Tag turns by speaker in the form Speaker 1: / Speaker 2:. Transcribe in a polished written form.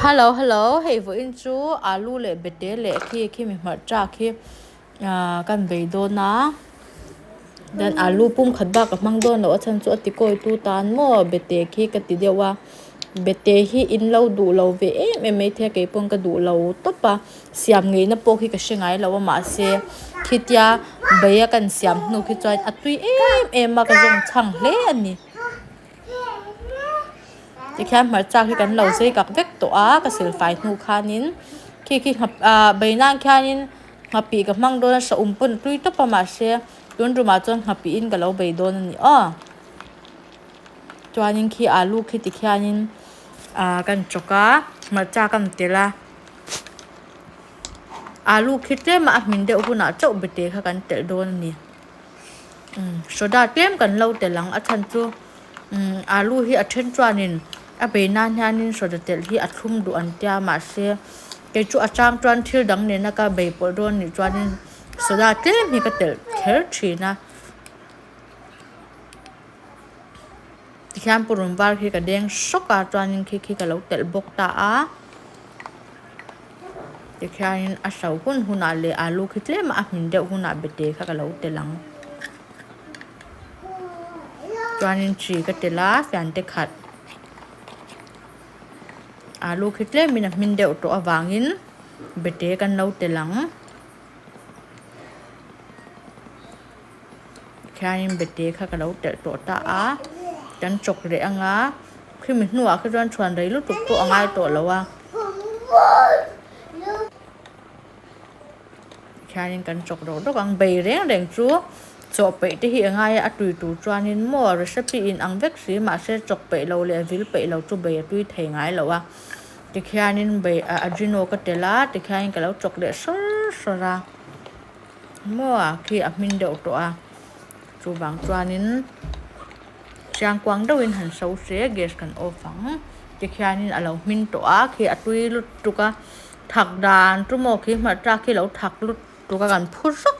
Speaker 1: Hello hello hei vawiin chu alu leh bete leh khi khi mi hmarcha khi ah kan bei dawn a then alu pum khat bak a hmang dawn loh a chhan chu a ti kawi tu tan maw bete khi ka ti deuh a bete hi in lo duh lo ve em em mai thei a kei pawn ka duh lo tawp a siam ngeina pawh khi ka hre ngai lo a mahse khitia bei a kan siam hnu khi chuan a tui em em a ka zawng chhang hle a ni. Tikhian hmarcha khi kan lo zai kak vek tawh a ka silfai hnu khanin khi khi nghap ah bei nan khianin nghapih ka hmang dawn a hrahawm pawn a tui tawp a mahse tun tumah chuan nghapih in ka lo bei dawn a ni aw chuanin khi alu khi tikhianin ah kan chawk a hmarcha kan telh a alu khi tlem a a hmin deuh hunah chauh bete kha kan telh dawn a ni. Soda tlem kan lo telh ang a chhan chu alu hi a then chuanin a bei nan hianin soda telh hi a thlum duh an tia mahse kei chu a chang chuan thil dang nena ka bei pawlh dawn anih chuanin soda tlem hi ka telh kher thin a tikhian purun var khi ka deng hrawk a chuanin khi khi ka lo telh bawk ta a. Tikhianin a hro hun hunah leh alu khi tlem a hmin deuh hunah bete kha ka lo telh ang. Chuanin chi ka telh a fiante khat alu khi tlemin a hmin deuh tawh avangin bete kan lo telh ang. Khianin bete kha ka lo telh tawh ta a kan chawk leh ang a khimi hnuah khi chuan chhuan rei lutuk pawh a ngai tawh lo a khianin kan chawk dawk dawk ang bei reng reng chu chaw peih te hi a ngai a a tui tur chuanin maw recipe in ang vek si mahse chawk peih lo leh vil peih lo chu bei a tui thei ngai lo a tikhianin bei ajino ka telh a tikhianin ka lo chawk leh sawr sawr a. Maw a khi a hmin deuh tawh a chuvang chuanin chiangkuang deuhin han so se gas kan off ang tikhianin a lo hmin tawh a khi a tui lutuk a thak dan chu maw khi hmarcha khi lo thak lutuk a kan phu zawk.